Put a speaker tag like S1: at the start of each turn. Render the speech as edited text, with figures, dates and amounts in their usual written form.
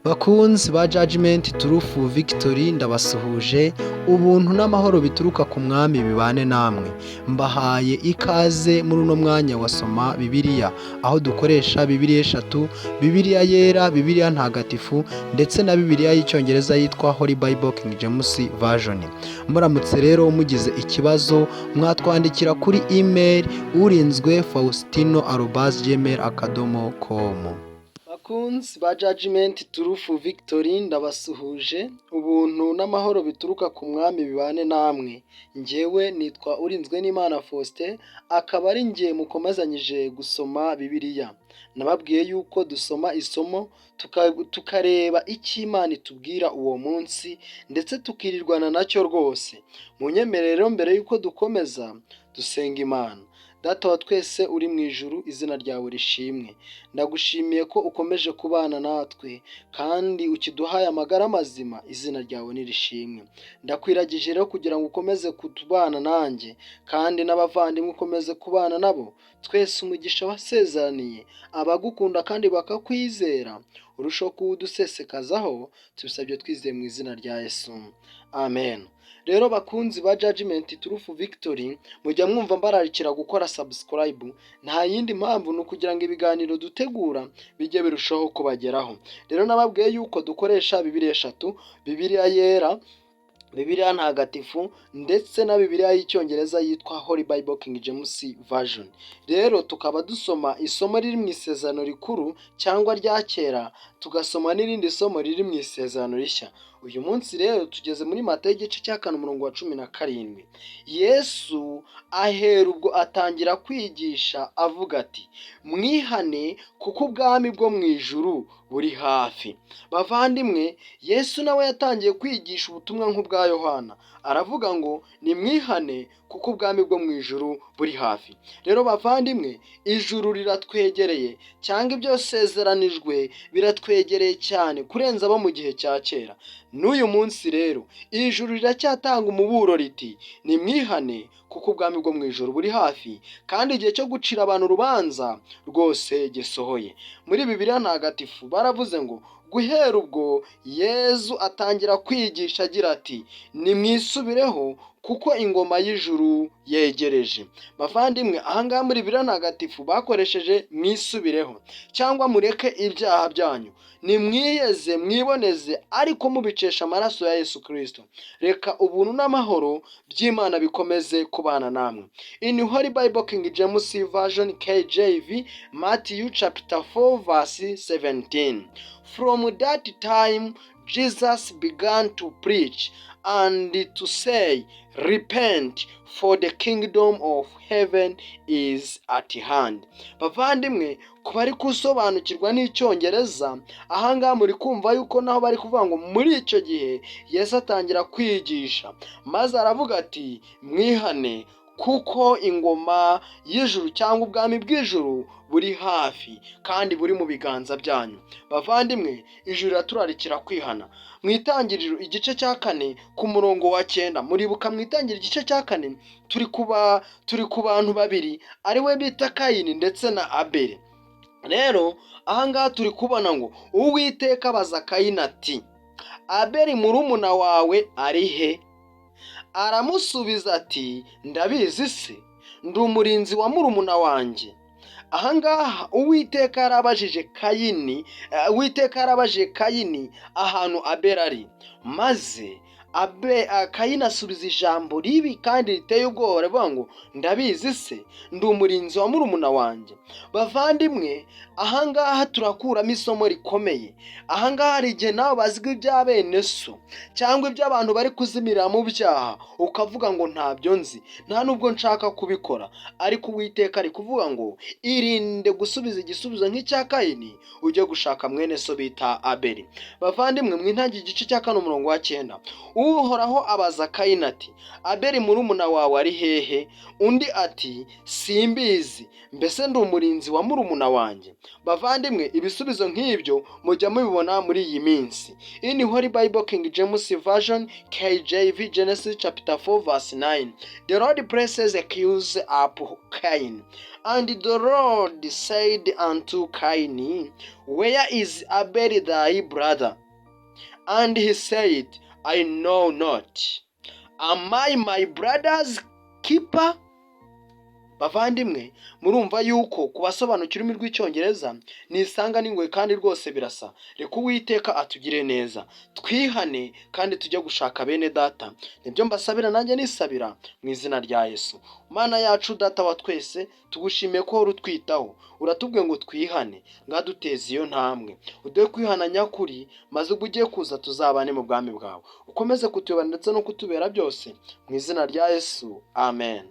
S1: Bakunzi ba Judgment Truth Victory, ndabasuhuje. Ubuntu n'amahoro bituruka ku Mwami bibane namwe. Mbahaye ikaze muri uno mwanya wa Soma Bibiliya, aho dukoresha Bibiliya eshatu: Bibiliya Yera, Bibiliya Ntagatifu ndetse na Bibiliya y'Icyongereza yitwa Holy Bible King James Version. Muramutse rero mugize ikibazo, mwatwandikira kuri email urinzwefaustino@gmail.com. Bakunzi ba Judgment Truth Victory, ndabasuhuje. Ubuntu n'amahoro bituruka ku Mwami bibane namwe. Njyewe nitwa Urinzwe n'Imana Faustin, akaba ari njye mukomezanyije gusoma Bibiliya. Nababwiye yuko dusoma isomo, tukareba icyo Imana itubwira uwo munsi, ndetse tukirirwana nacyo rwose. Munyemerere rero, mbere yuko dukomeza, dusenga Imana. Data wa twese uri mu ijuru, izina ryawe rishimwe. Ndagushimiye ko ukomeje kubana natwe kandi ukiduhaye amagara mazima, izina ryawe nirishimwe. Ndakwiragije rero kugira ngo ukomeze kutubana nanjye kandi n'abavandimwe ukomeze kubana nabo twese. Umugisha wasezeraniye abagukunda kandi bakakwizera urushaho kuwudusesekazaho. Tubisabye twizeye mu izina rya Yesu, amen. Rero bakunzi ba Judgment Truth Victory, mujya mwumva mbararikira gukora subscribe. Nta yindi mpamvu, ni ukugira ngo ibiganiro dutegura bijye birushaho kubageraho. Rero nababwiye yuko dukoresha Bibiliya eshatu: Bibiliya Yera, Bibiliya Ntagatifu ndetse na Bibiliya y'Icyongereza yitwa Holy Bible King James Version. Rero tukaba dusoma isomo riri mu Isezerano Rikuru cyangwa rya Kera, tugasoma n'irindi somo riri mu Isezerano Rishya. Uyu munsi rero tugeze muri Matayo igice cya 4, umurongo wa 17. Yesu ahera ubwo atangira kwigisha avuga ati: "Mwihane, kuko ubwami bwo mu ijuru buri hafi." Bavandimwe, Yesu nawe yatangiye kwigisha ubutumwa nk'ubwa Yohana, aravuga ngo: "Nimwihane, kuko ubwami bwo mu ijuru buri hafi." Rero bavandimwe, ijuru riratwegereye, cyangwa ibyo sezeranijwe biratwegereye cyane kurenza abo mu gihe cya kera. N'uyu munsi rero ijuru riracyatanga umuburo riti: "Nimwihane, kuko ubwami bwo mu ijuru buri hafi, kandi igihe cyo gucira abantu urubanza rwose gisohoye." Muri Bibiliya Ntagatifu baravuze ngo: "Guhera ubwo Yezu atangira kwigisha agira ati: 'Nimwisubireho, kuko ingoma y'ijuru yegereje.'" Bavandimwe, ahangaha muri Bibiliya Ntagatifu bakoresheje "mwisubireho" cyangwa "mureke ibyaha byanyu", "nimwiyeze, mwiboneze, ariko mubicesha amaraso ya Yesu Kirisito". Reka ubuntu n'amahoro by'Imana bikomeze kubana namwe. In Holy Bible King James Version, KJV, Matthew chapter 4 verse 17: "From that time Jesus began to preach and to say, 'Repent, for the kingdom of heaven is at hand.'" Bavandimwe, ku bari gusobanukirwa n'Icyongereza, ahangaha muri kumva yuko naho bari kuvuga ngo muri icyo gihe Yesu atangira kwigisha, maze aravuga ati: "Mwihane, kuko ingoma y'ijuru cyangwa ubwami bw'ijuru buri hafi kandi buri mu biganza byanyu." Bavandimwe, ijuru riraturarikira kwihana. Mu Itangiriro igice cya 4 ku murongo wa 9, muribuka mu Itangiriro igice cya 4, turi ku bantu babiri, ari we bita Kayini ndetse na Abeli. Rero ahangaha turi kubona ngo Uwiteka abaza Kayini ati: "Abeli murumuna wawe ari he?" Aramusubiza ati: "Ndabizi se? Ndi umurinzi wa murumuna wanjye?" Ahangaha Uwiteka yarabajije Kayini, Uwiteka yarabajije Kayini ahantu Abeli ari, maze Kayini asubiza ijambo ribi kandi riteye ubwoba, aravuga ngo: "Ndabizi se? Ndi umurinzi wa murumuna wanjye?" Bavandimwe, ahangaha turakuramo isomo rikomeye. Ahangaha hari igihe nawe bazwi ibya bene so cyangwa iby'abantu bari kuzimirira mu byaha, ukavuga ngo: "Ntabyo nzi, nta nubwo nshaka kubikora." Ariko Uwiteka ari kuvuga ngo: "Irinde gusubiza igisubizo nk'icya Kayini, ujye gushaka mwene so bita Abeli." Bavandimwe, mu Intangiriro igice cya 4 umurongo wa 9. Uhoraho abaza Kayini ati: "Abeli murumuna wawe ari hehe?" Undi ati: "Simbizi, mbese ndi umurinzi wa murumuna wanjye?" Bavandimwe, ibisubizo nk'ibyo mujya mubibona muri iyi minsi. In Holy Bible, King James Version, KJV, Genesis chapter 4 verse 9, the Lord places a curse upon Cain. And the Lord said unto Cain, "Where is Abel thy brother?" And he said, "I know not. Am I my brother's keeper?" Bavandimwe, murumva yuko ku basobanukira ururimi rw'Icyongereza nisanga n'ingwe kandi rwose birasa. Reka Uwiteka atugire neza, twihane kandi tujye gushaka bene data. Nibyo mbasabira nanjye nisabira mu izina rya Yesu. Mana yacu, Data wa twese, tugushimiye ko uhora utwitaho. Uratubwiye ngo twihane, ngaduteze iyo ntambwe, uduhe kwihana nyakuri, maze ubwo ugiye kuza tuzabane mu bwami bwawe. Ukomeze kutuyobora ndetse no kutubera byose mu izina rya Yesu, amen.